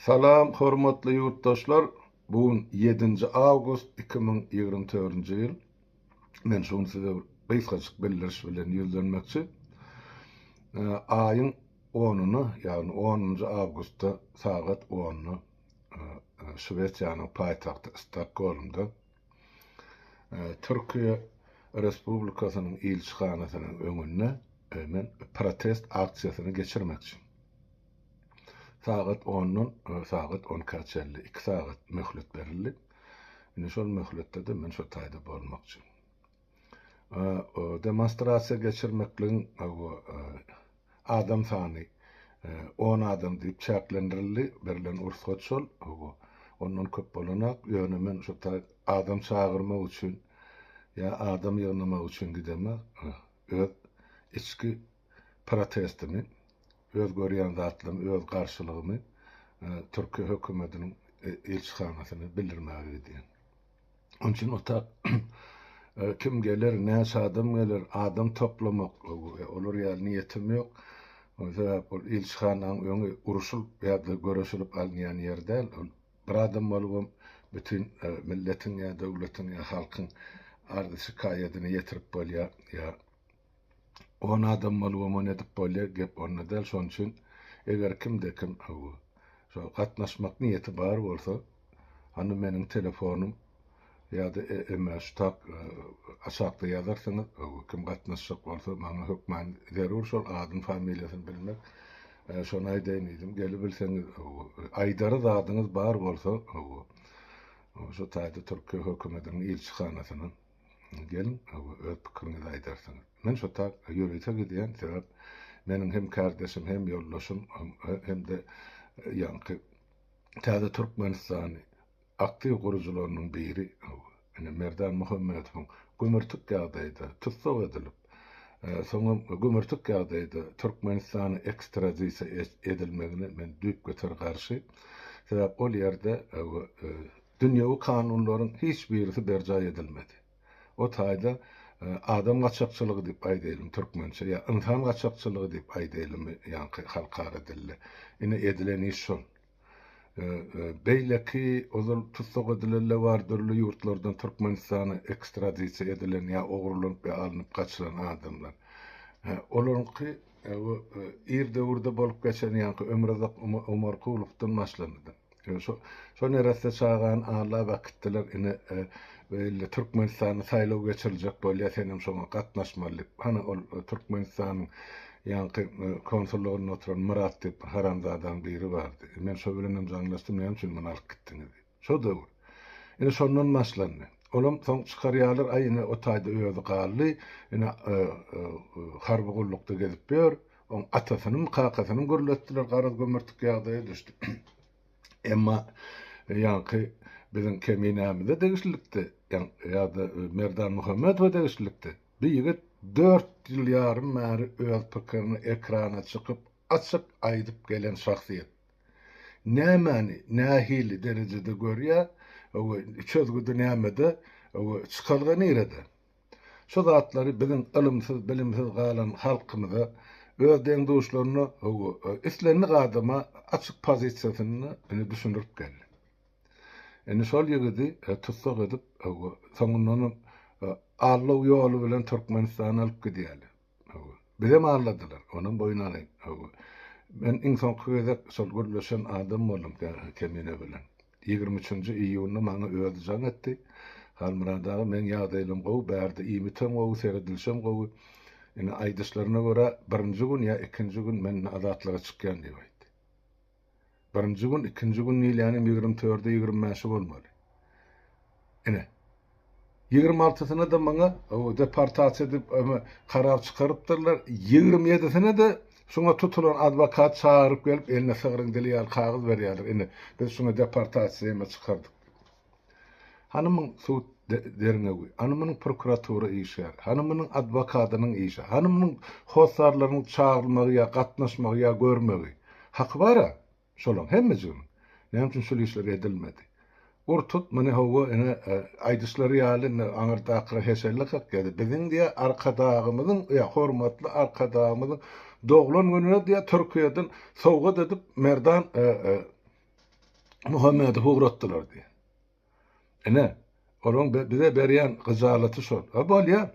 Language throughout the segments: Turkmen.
Salam hormatly ýurtdaşlar! Bu gün ýedinji awgust 2024-nji ýyl. Men şu gün size bir gysgajyk bildiriş bilen ýüzlenmekçi. Aýyň onuna, ýagny onunjy awgustda sagat onda Şwesiýanyň paýtagty Stokgolmda Türkiýe Respublikasynyň ilçihanasynyň öňünde men protest aksiýasyny geçirmekçi. Sagat ondan sagat on ikä çenli iki sagat möhlet berildi. Indi şol möhletde-de men şo taýda bolmakçy. Demonstrasiýa geçirmekligiň adam sany on adam diýip çäklendirildi. Berlen rugsat şol. Ondan köp bolanok. Ýöne men şo taý adam çagyrmak üçin ýa adam ýygnamak üçin gidemok. Öz içki protestimi, öz görýän zatlarymy, öz garşylygymy Türkiýe hökümetiniň ilçihanasyna bildirmäge gidýän. Onuň üçin otag kim geler, näçe adam geler, adam toplamak, olar ýaly niýetim ýok. Sebäp ol ilçihanaň öňi urşulyp ýa-da göreşilip alynýan ýer däl. Ol bir adam bolubam bütin milletiň ýa döwletiň ýa halkyň arzy-şikaýadyny ýetirip bolýar ýa On adam bolubam ony edip bolýar, gep onda däl, şonuň üçin eger kimde-kim şo gatnaşmak niýeti bar bolsa, hany meniň telefonym ýa-da eme şu tak aşakda ýazarsyňyz, kim gatnaşjak bolsa maňa hökman zerur şol adyny familiýasyny bilmek, şony aýdaýyn diýdim, gelibilseňiz aýdary zadyňyz bar bolsa şo taýda Türkiýe hökümetiniň ilçihanasyna Geliň, öz pikiriňizi aýdarsyňyz. Men şo tak ýörite gidýän, sebäp meniň hem kärdeşim, hem ýoldaşym, hem-de ýaňky Täze Türkmenistany aktiw gurujylarynyň biri, ine, Merdan Muhammedowyň gümürtik ýagdaýda tussag edilip, soňam gümürtik ýagdaýda Türkmenistana ekstradisiýa edilmegine men düýpgöter garşy. Sebäp ol ýerde Dünýewi kanunlaryň hiç birisi berjaý edilmedi. O taýda adam gaçakçylygy diýip aýdaýlym türkmençe ýa ynsan gaçakçylygy diýip aýdaýlymy ýaňky halkara dilde. Ine edilen iş şol. Beýleki ozal tussag edilenler bar dürli ýurtlardan Türkmenistana ekstradisiýa edilen ýa ogurlanyp ýa alnyp gaçylan adamlar. Olaryňky ir döwürde bolup geçen ýaňky Ömruzak Omarkulowdan başlandy. Şo şo neresse çagany allap äkitdiler ine beýle Türkmenistanda saýlaw geçiriljek bolýa senem şoňa gatnaşmaly diýip. Hany ol Türkmenistanyň ýaňky konsullygynda oturan Myrat diýip bir haramzadaň biri bardy. Men şo bilenem jaňlaşdym näme üçin muny alyp gitdiňiz diýip. Şo döwür. Ine şondan başlandy. Olam soň çykarýarlar aý ine o taýda özi galdy ine harby gullukda gezip ýör. Oň atasynyň, kakasynyň gürletdiler, garaz gömürtik ýagdaýa düşdi. Emma ýaňky biziň Keminämize degişlilikde, ýa-da Merdan Muhammedowa degişlilikde bu ýigit dört ýyl ýarym bäri öz pikirini ekrana çykyp açyk aýdyp gelen şahsyýet. Nämäni nähili derejede görýär we çözgüdi nämede we çykalga nirede? Şu zatlary biziň ylymsyz, bilimsiz galan halkymyza, öz deň-duşlaryna, islendik adama açyk pozisiýasynda indi düşündirip geldi. Indi şol ýigidi tussag edip, soňundanam aldaw ýoly bilen Türkmenistana alyp gidýärler. Bizem aldadylar, onam boýun alyň. Men iň soňky gezek şol gürleşen adam boldum Kemine bilen. 23-nji iýunda maňa özi jaň etdi. Halmyrat aga, meň ýagdaýlarym gowy, bärde iýmitem gowy, seredilişem gowy. Indi aýdyşlaryna görä, birinji gün ýa ikinji gün men azatlyga çykýan diýip aýtdy. Birinji gün, ikinji gün diýilýänem 24-i, 25-i bolmaly. Ine. 26-syna-da maňa deportasiýa diýip karar çykarypdyrlar. 27-sine-de şuňa tutulan adwokat çagyryp gelip, eline sygryň dili ýaly kagyz berýärler. Ine, biz şuňa deportasiýa eme çykardyk diýip. Hany muň sud derňewi, hany munuň prokuratura işgäri, hany munuň adwokadynyň işi, hany munuň hossarlarynyň çagyrylmagy ýa gatnaşmagy ýa görmegi. Haky bar-a şolaň hemmejiginiň. Näme üçin şul işler edilmedi? Ur-tut muny hawa ine aýdyşlary ýaly indi aňyrdakylar heşelle kakýardy. Biziň diýýär Arkadagymyzyň ýa hormatly Arkadagymyzyň doglan gününe diýýär Türkiýeden sowgat edip Merdan. Muhammedowy ugratdylar diýýär. Ine, olaryň bize berýän gyjalaty şol. A bolýa.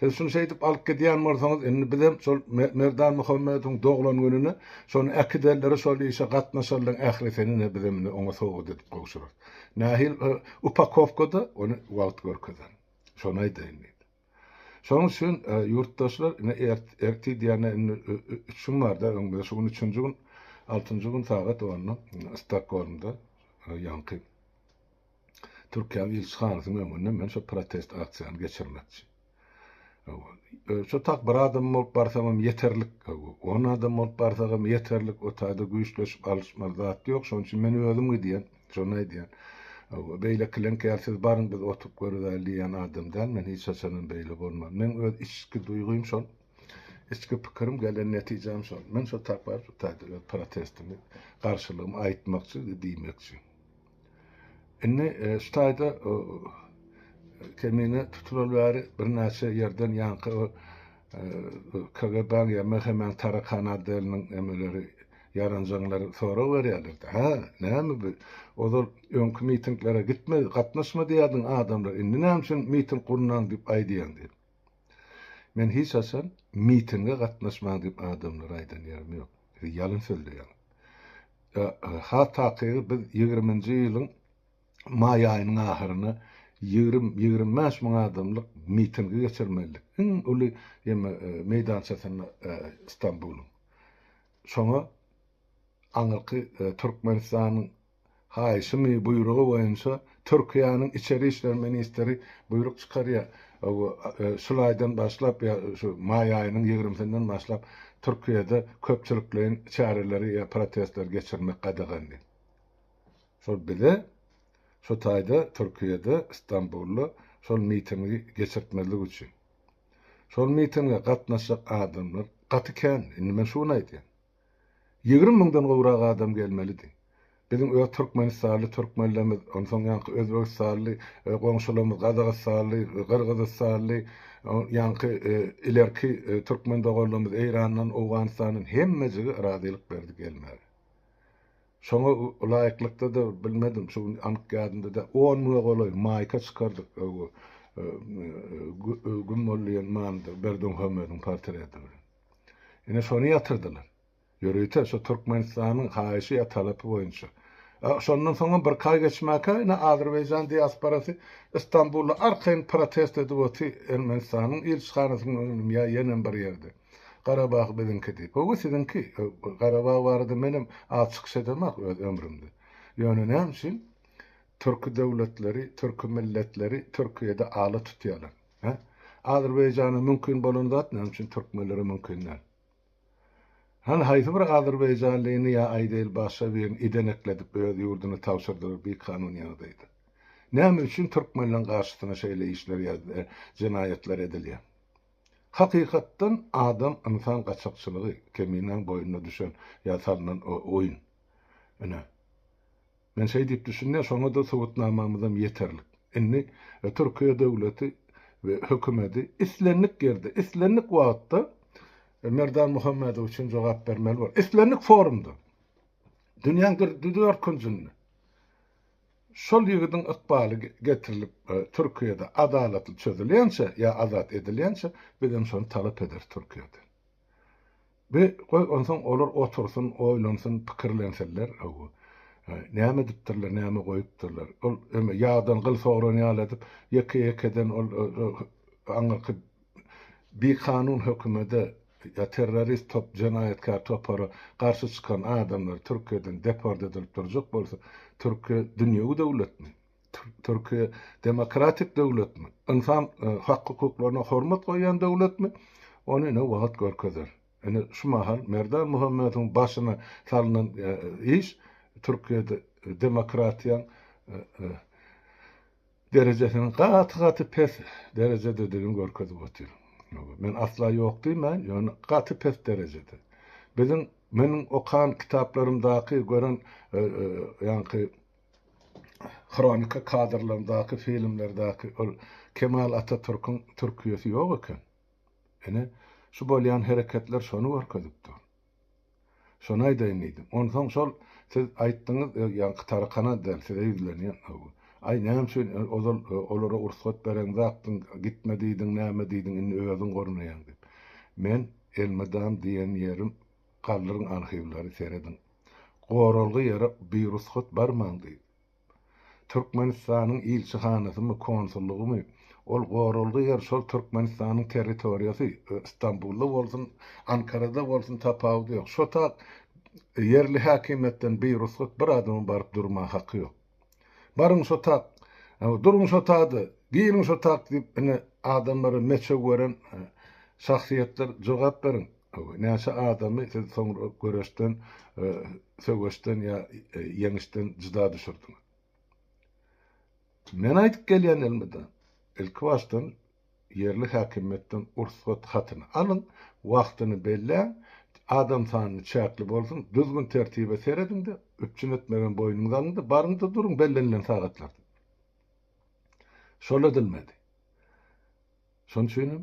Siz şuny şeýdip alyp gidýän bolsaňyz, indi bizem şol Merdan Muhammedowyň doglan gününe şony äkidenleri, şol işe gatnaşanlaryň ählisini ine bizem indi oňa sowgat edip gowşurarys. Nähili upakowkada, ony wagt görkezer. Şony aýdaýyn diýdim. Şonuň üçin ýurtdaşlar ine ertir diýende indi üç gün bar-da öňümizde. Şu gün üçünji gün, altynjy gün sagat onda Stokgolmda ýaňky Türkiýäniň ilçihanasynyň öňünde men şo protest aksiýany geçirmekçi. Şo tak bir adam bolup barsamam ýeterlik, on adam bolup barsagam ýeterlik, o taýda güýçleşip alyşmaly zat ýok. Şonuň üçin men özüm gidýän, şony aýdýan. Beýlekileňki ýaly siz baryň biz oturyp görübäli diýýän adam däl men, hiç haçanam beýle bolman. Meň öz içki duýgym şol, içki pikirim, gelen netijäm şol. Men şo tak baryp şo taýda öz protestimi, garşylygymy aýtmakçy, diýmekçi. Indi şu taýda Kemine tutulaly bäri birnäçe ýerden ýaňky KGB-niň ýa MHM-niň tarakan otdeliniň emeleri, ýaranjaňlary sorag berýärler-de, Hä, näme bu? Ozal öňki mitinglere gitme, gatnaşma diýýärdiň adamlar, indi näme üçin miting gurnaň diýip aýdýaň diýip. Men hiç haçan mitinge gatnaşmaň diýip adamlara aýdan ýerim ýok. Siz ýalyn sözleýäňiz. Has takygy biz ýigriminji ýylyň maý aýynyň ahyryna ýigrim, 25 müň adamlyk mitingi geçirmelidik. Iň uly ýeme meýdançasynda Stambulyň. Şoňa aňyrky Türkmenistanyň haýyşymy, buýrugy boýunça Türkiýäniň içeri işler ministri buýruk çykarýar. Şul aýdan başlap ýa şu maý aýynyň ýigrimisinden başlap Türkiýede köpçülikleýin çäreleri ýa protestleri geçirmek gadagan diýip. Şol bize şo taýda Türkiýede Stambulda şol mitingi geçirtmezlik üçin. Şol mitinge gatnaşjak adamlar gaty kän, indi men şuny aýdýan. 20 müňden gowrak adam gelmelidi. Biziň öz türkmenistanly türkmenlerimiz, onsoň ýaňky özbegistanly goňşularymyz, gazagystanly, gyrgyzystanly, ýaňky ilerki türkmen doganlarymyz Eýrandan, Owganystandan hemmejigi razylyk berdi gelmäge. Şoňa laýyklykda-da, bilmedim, şu gün anyk ýadymda däl, on müňe golaý maýka çykardyk, Gün boldy diýen manyda Berdimuhamedowyň portreti bilen. Ine, şony ýatyrdylar. Ýörite şu Türkmenistanyň haýyşy ýa talapy boýunça. Şondan soňam birki aý geçmäkä ine Azerbaýjan diasporasy Istanbulda arkaýyn protest edip oty Ermenistanyň ilçihanasynyň öňünde ýa ýenem bir ýerde. Garabag biziňki diýip. Hawa siziňki. Garabag barada menem az çykyş edemak öz ömrümde. Ýöne näme üçin türki döwletleri, türki milletleri Türkiýede ala tutýarlar? Hä? Azerbaýjana mümkin bolan zat näme üçin türkmenlere mümkin däl? Hany haýsy bir azerbaýjanlyny ýa aýdaýyl başga birini idenekledip öz ýurduna tabşyrdylar bikanun ýagdaýda? Näme üçin türkmenleň garşysyna şeýle işler ýa jenaýatlar edilýär? Hakykatdan adam ynsan gaçakçylygy Keminäň boýnuna düşen ýa salnan oýun. Ine. Men şeý diýip düşünýän, şoňa-da subutnamamyzam ýeterlik. Indi Türkiýe döwleti we hökümeti islendik ýerde, islendik wagtda Merdan Muhammedow üçin jogap bermeli bolar. Islendik forumda, dünýäň dört künjünde şol ýigidiň ykbaly getirilip Türkiýede adalatly çözülýänçä ýa azat edilýänçä bizem şony talap ederis Türkiýeden. Be, goý, onsoň olar otursyn, oýlansyn, pikirlensinler, hawa, näme edipdirler, näme goýupdyrlar. Ol eme, ýagdan gyl sogran ýaly edip, ýeke-ýekeden ol aňyrky bikanun hökümede ýa terrorist top, jenaýatkär topara garşy çykan adamlar Türkiýeden deport edilip durjak bolsa, Türkiýe dünýewi döwletmi? Türkiýe demokratik döwletmi? Ynsan hak-hukuklaryna hormat goýýan döwletmi? Ony ine wagt görkezer. Ine şu mahal Merdan Muhammedowyň başyna salnan iş Türkiýede demokratiýaň derejesiniň gaty-gaty pes derejededigini görkezip otyr. Men asla ýok diýmän, ýöne gaty pes derejede. Biziň meniň okan kitaplarymdaky gören ýaňky Hronika kadrlaryndaky filmlerdäki ol Kemal Atatürküň Türkiýesi ýok eken. Ine, şu bolýan hereketler şony görkezip dur. Şony aýdaýyn diýdim. Onsoň şol siz aýtdyňyz, ýaňky tarakana däl, size ýüzlenýän. Aý, näme üçin ozal olara ursgat bereňzakdyň, gitme diýdiň, näme diýdiň, indi özüň gurnaýaň diýip. Men elmydam diýen ýerim galdyryň arhiwleri serediň. Goralgy ýere birusgat barmaň diýip. Türkmenistanyň ilçihanasymy, konsullygymy, ol goralgy ýer şol Türkmenistanyň territoriýasy, Stambulda bolsun, Ankarada bolsun tapawudy ýok. Şo tak ýerli häkimiýetden birusgat bir adamyň baryp durmaga haky ýok. Baryň şo tak, duruň şo tada, giriň şo tak diýip ine adamlara meçew beren şahsyýetler jogap beriň. Näçe adamy siz soňra göreşden, söweşden ýa ýeňişden jyda düşürdiňiz? Men aýdyp gelýän elmydam, ilkibaşdan ýerli häkimiýetden ursgat hatyny alyň, wagtyny belläň, adam sanyny çäkli bolsun, düzgün-tertibe serediň-de, üpjün etmegem boýnuňyza alyň-da, baryň-da duruň bellenilen sagatlarda. Şol edilmedi. Şonuň üçinem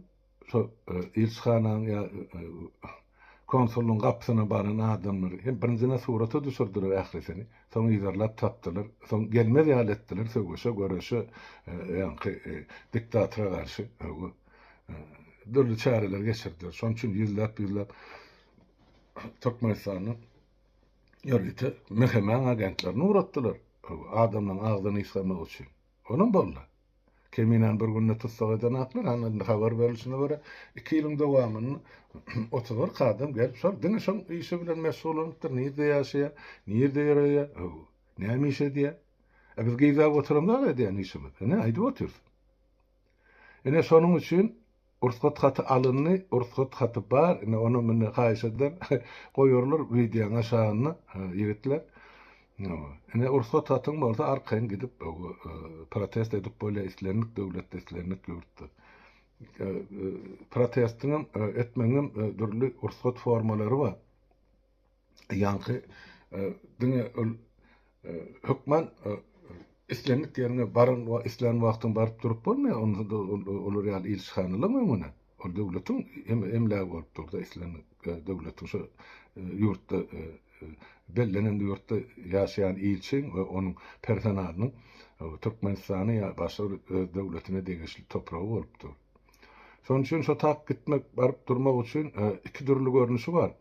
şo ilçihanaň ýa konsullygyň gapysyna baran adamlary hem birinjine surata düşürdiler ählisini, soň yzarlap tapdylar, soň gelmez ýaly etdiler söweşe, göreşe, ýaňky diktatora garşy dürli çäreler geçirdiler. Şonuň üçin ýüzläp-ýüzläp Türkmenistanyň ýörite MHM-iň agentlerini ugratdylar, adamlaryň agzyny ysgamak üçin. Onam boldy. Keminäni bir günde tussag eden aklar, hany indi habar berlişine görä, iki ýylyň dowamynda 30-40 adam gelip şol diňe şoň işi bilen meşgullanypdyr, nirde ýaşaýar, nirde ýöreýär, näme iş edýär. E biz gizläp oturamzok edýän işimizi. Ine aýdyp otyrys. Ine şonuň üçin Rugsat haty alyndy, rugsat haty bar, indi ony mende haýyş eder, goýarlar wideoň aşagynda ýigitler. Ine rugsat hatyň bolsa arkaýyn gidip protest edip bolýar islendik döwletde, islendik ýurtda. Protestiňem etmegiňem dürli rugsat formalary bar. Ýaňky diňe ol hökman islendik ýeriňe baran islän wagtyň baryp durup bolmaýar, onda olar ýaly ilçihanalaryň öňüne. Ol döwletiň emlägi bolup dur-da, islendik döwletiň şo ýurtda bellenen ýurtda ýaşaýan ilçiň we onuň personalynyň Türkmenistana ýa başga bir öz döwletine degişli topragy bolup dur. Şonuň üçin şo tak gitmek, baryp durmak üçin iki dürli görnüşi bar.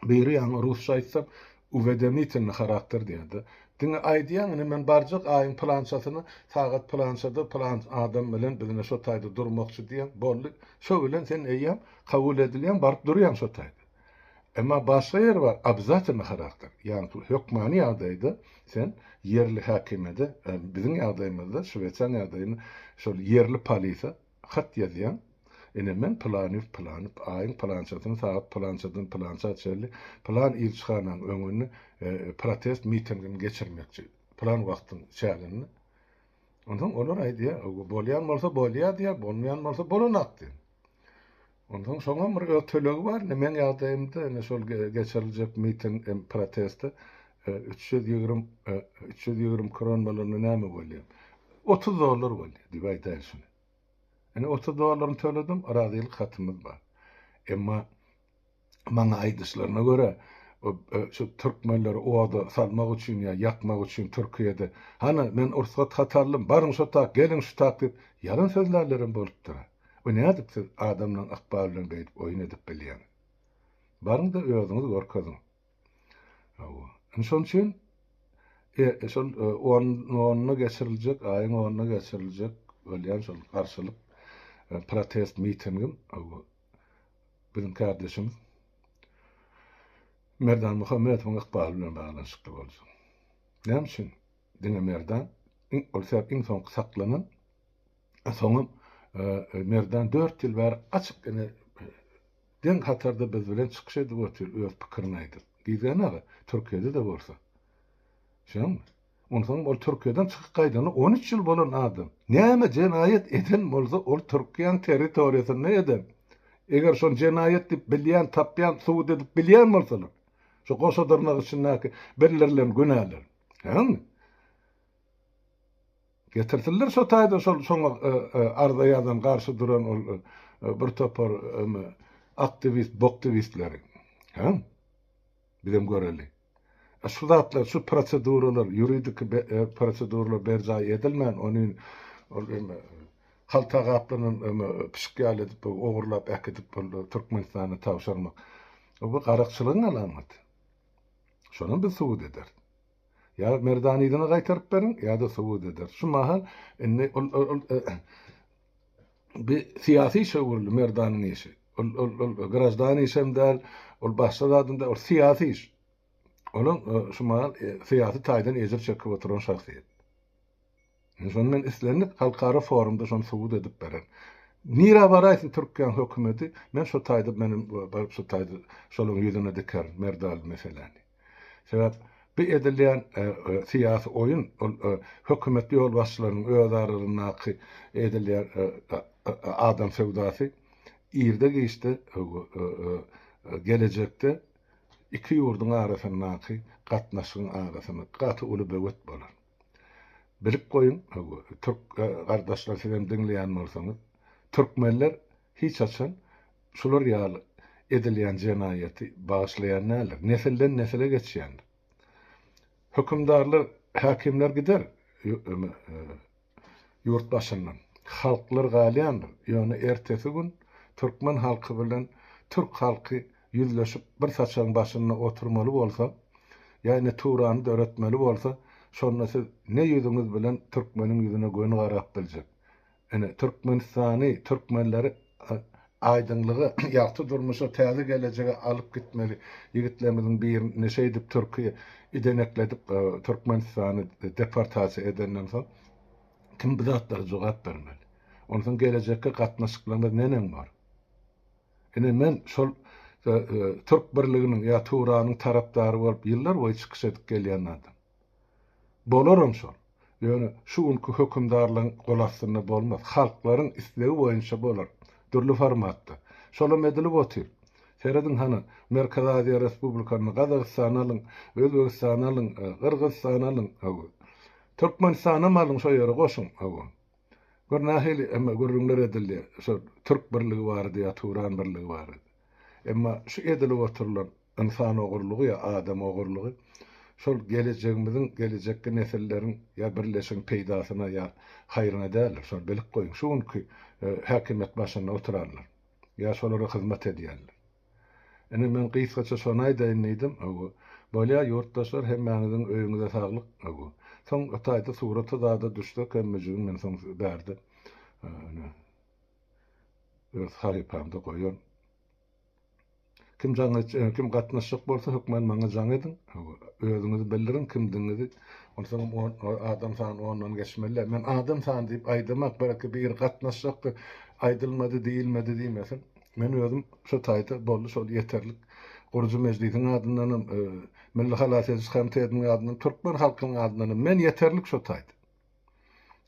Biri ýaňy rusça aýtsam uwedomitelnyý harakter diýýär-de. Diňe aýdýaň ine men barjak aýyň pylançasyna sagat pylançada pylan adam bilen biz ine şo taýda durmakçy diýýäň boldy. Şo bilen sen eýýäm kabul edilýäň baryp durýaň şo taýda. Emma başga ýeri bar obzatelnyý harakter ýagny hökmany ýagdaýda sen ýerli häkimede biziň ýagdaýymyzda şwetsiýanyň ýagdaýynda şol ýerli polisa Hat ýazýaň, Ine men pylanyýew pylanyp, aýyň pylançasyny sagat pylançadan pylança çenli pylan ilçihanaň öňünde protest mitingini geçirmekçi, pylan wagtyň çäginde. Onsoň olar aýdýar, bolýan bolsa bolýar diýýär, bolmaýan bolsa bolanok diýýär. Onsoň şoňam bir öz tölegi bar. Ine meň ýagdaýymda ine şol geçiriljek miting hem proteste 320 320 kron bolanda näme bolýar? 30 dollar bolýar diýip aýdaýyn şuny. Ine 30 dollaryny töledim, razylyk hatymyz bar. Emma maňa aýdyşlaryna görä, şu türkmenleri oda salmak üçin ýa ýakmak üçin Türkiýede, hany men rugsat hat aldym, baryň şo tak, geliň şu tak diýip, ýalan sözlärlerem bolupdyr. Bu nädip siz adamlaryň ykbaly bilen beýdip oýun edip bilýäňiz? Baryň-da özüňiz görkeziň. Hawa. Indi şonuň üçin e, şol e, on, onuna geçiriljek, aýyň onuna geçiriljek bolýan şol garşylyk e, protest mitingim hawa, biziň kardeşimiz Merdan Muhammedowyň ykbaly bilen baglanyşykly boljak. Näme üçin diňe Merdan? Iň, ol sebäp iň soňky saklanan Soňam Merdan dört ýyl bäri açyk ine deň hatarda biz bilen çykyş edip otyr, öz pikirini aýdyp. Gizlän aga, Türkiýede-de bolsa. Şeňmi? Onsoňam ol Türkiýeden çykyp gaýdany 13 ýyl bolan adam. Näme jenaýat eden bolsa, ol Türkiýäň territoriýasynda eden. Eger şony jenaýat diýip bilýän, tapýan, subut edip bilýän bolsalar, şu goşa dyrnak içindäki bildirilen günäler. Şeňmi? Getirsinler şo taýda şol şoňa arza ýazan garşy duran ol bir topar aktiwist boktiwistleri. Hä? Bizem göreli. A şu zatlar, şu proseduralar, ýuridiki proseduralar berjaý edilmän, ony ol eme halta gaplanan eme pişik ýaly edip ogurlap äkidip ol Türkmenistana tabşyrmak. Bu garakçylygyň alamaty. Şonam biz subut ederis. Ýa Merdany yzyna gaýtaryp beriň, ýa-da subut ederis. Şu mahal indi ol ol bi syýasy işe öwrüldi Merdanyň işi. Ol ol ol graždan işem däl, ol başga zadam däl, ol syýasy iş. Olam şu mahal syýasy taýdan ejir çekip oturan şahsyýet. Indi şony men islendik halkara forumda şony subut edip bererin. Nirä baraýsyn Türkiýäň hökümeti, men şo taýda menem baryp şo taýda şolaryň ýüzüne dikerin Merdaly meseläni. Sebäp bu edilýän syýasy oýun ol hökümet ýolbaşçylarynyň öz aralaryndaky edilýän adam söwdasy irde-giçde gelejekde iki ýurduň arasyndaky gatnaşygyň arasyna gaty uly böwet bolar. Bilip goýuň, türk gardaşlar sizem diňleýän bolsaňyz, türkmenler hiç haçan şular ýaly edilýän jenaýaty bagyşlaýan däldir. Nesilden nesile geçýändir. Hökümdarlar, häkimler gider ýurt başyndan. Halklar galýandyr. Ýöne ertesi gün türkmen halky bilen türk halky ýüzleşip bir saçagyň başynda oturmaly bolsa, ýa ine Turany döretmeli bolsa, şonda siz ne ýüzüňiz bilen türkmeniň ýüzüne göni garap biljek? Ine, Türkmenistany, türkmenleri aýdyňlyga, ýagty durmuşa, täze gelejege alyp gitmeli ýigitlerimiziň birini şeýdip türki idenekledip Türkmenistany deportasiýa edenden soň kim bu zatlara jogap bermeli? Onsoň gelejekki gatnaşyklarymyz neneň bor? Ine men şol Türk birliginiň ýa Turanyň tarapdary bolup ýyllar boýy çykyş edip gelýän adam. Bolaram şol. Ýöne şu günki hökümdarlaryň gol astynda bolmaz. Halklaryň islegi boýunça bolar. Dürli formatda. Şolam edilip otyr. Serediň hany, Merkezi Aziýa respublikalaryny, Gazagystany alyň, Özbegistany alyň, Gyrgyzystany alyň, hawa. Türkmenistanam alyň şo ýere goşuň, hawa. Gör nähili emma gürrüňler edildi şo türk birligi barada ýa Turan birligi barada. Emma şu edilip oturylan ynsan ogurlygy ýa adam ogurlygy şol gelejegimiziň, gelejekki nesilleriň ýa birleşigiň peýdasyna ýa haýryna däldir. Şony bilip goýuň. Şu günki häkimiýet başynda oturanlar ýa şolara hyzmat edýänler. Ine men gysgaça şony aýdaýyn diýdim. Hawa. Bolýa ýurtdaşlar hemmäňiziň öýüňize saglyk. Hawa. Soň o taýda surata zada düşsek hemmejigin men soň bärde ine öz sahypamda goýaryn. Kim jaň et, kim gatnaşjak bolsa hökman maňa jaň ediň. Hawa. Özüňizi bildiriň kimdigiňizi. Onsoňam on, adam sany ondan geçmeli däl. Men adam sany diýip aýdamak belki biri gatnaşjakdyr. Aýdylmady diýilmedi diýmesin. Men özüm şo taýda boldy şol ýeterlik. Gurujy mejlisiň adyndanam, Milli halas ediş komitetiniň adyndan, türkmen halkynyň adyndanam men ýeterlik şo taýda.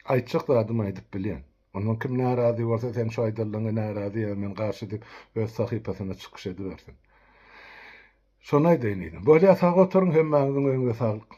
Aýtjak zadymy aýdyp bilýän. Ondan kim närazy bolsa sen şu aýdanlaryňa närazy ýa men garşy diýip öz sahypasynda çykyş edibersin. Şony aýdaýyn diýdim. Bolýa sag oturyň hemmäňiziň öýüňize saglyk.